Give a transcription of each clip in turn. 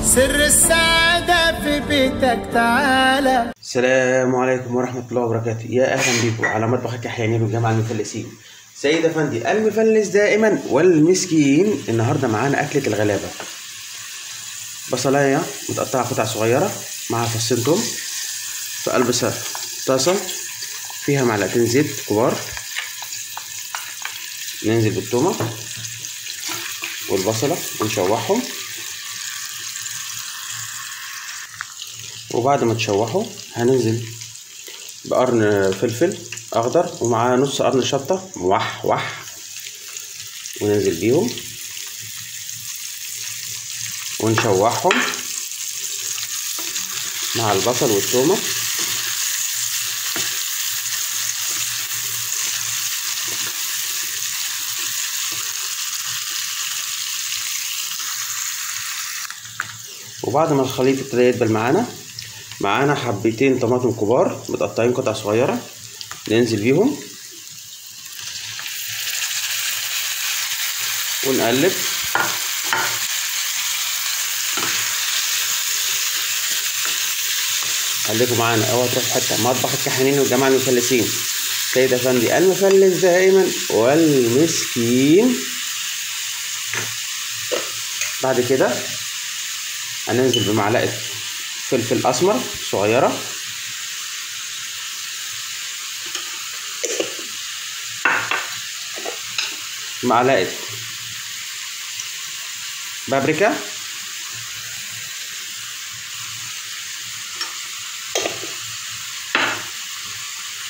سر السعادة في بيتك تعالى. السلام عليكم ورحمة الله وبركاته، يا أهلا بكم على مطبخ الكحيانين والجماعة المفلسين. سيد أفندي المفلس دائما والمسكين. النهاردة معانا أكلة الغلابة، بصلاية متقطعة قطع صغيرة مع فصين توم في قلب طاسة فيها معلقتين زيت كبار. ننزل بالتومة والبصلة ونشوحهم، وبعد ما تشوحوا هننزل بقرن فلفل اخضر ومعاه نص قرن شطه وح وح، وننزل بيهم ونشوحهم مع البصل والثومه. وبعد ما الخليط ابتدى يدبل معانا حبتين طماطم كبار متقطعين قطع صغيرة، ننزل بيهم ونقلب. خليكم معانا، اوعى تروحوا حتة. مطبخ الكحيانين والجماعة المفلسين، سيد افندي المفلس دائما والمسكين. بعد كده هننزل بمعلقه فلفل اسمر صغيرة، معلقه بابريكا،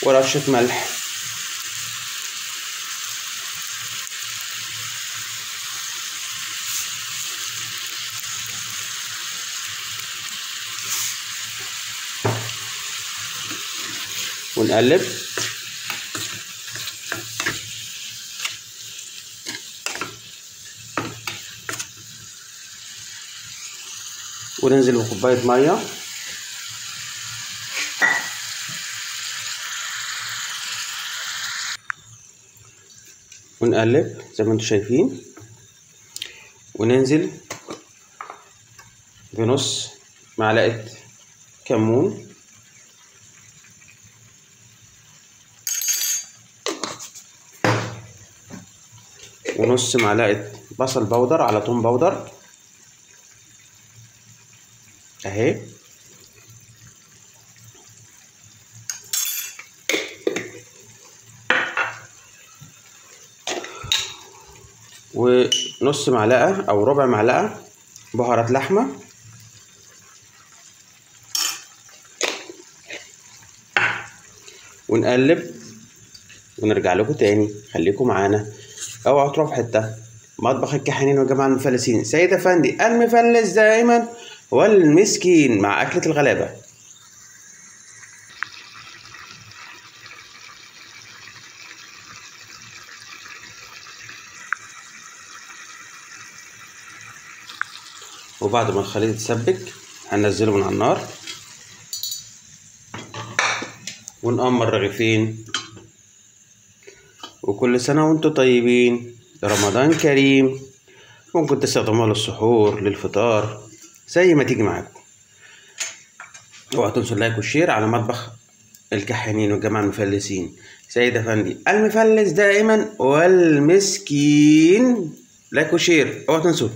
ورشه ملح. ونقلب. وننزل بكوباية مية. ونقلب زي ما انتم شايفين. وننزل بنص معلقة كمون، ونص معلقة بصل بودر على توم بودر اهي، ونص معلقة او ربع معلقة بهارات لحمة، ونقلب ونرجع لكم تاني. خليكم معانا، اوعوا تروحوا في حتة. مطبخ الكحيانين والجماعة المفلسين، سيد افندي المفلس دائما والمسكين مع اكله الغلابة. وبعد ما الخليط يتسبك هننزله من على النار ونقمر رغيفين. وكل سنة وانتم طيبين، رمضان كريم. ممكن تستخدموها للسحور، للفطار، زي ما تيجي معاكم. اوعوا تنسوا ال like وال share على مطبخ الكحيانين والجماعة المفلسين. سيد افندي المفلس دائما والمسكين. like و share، اوعوا تنسوا.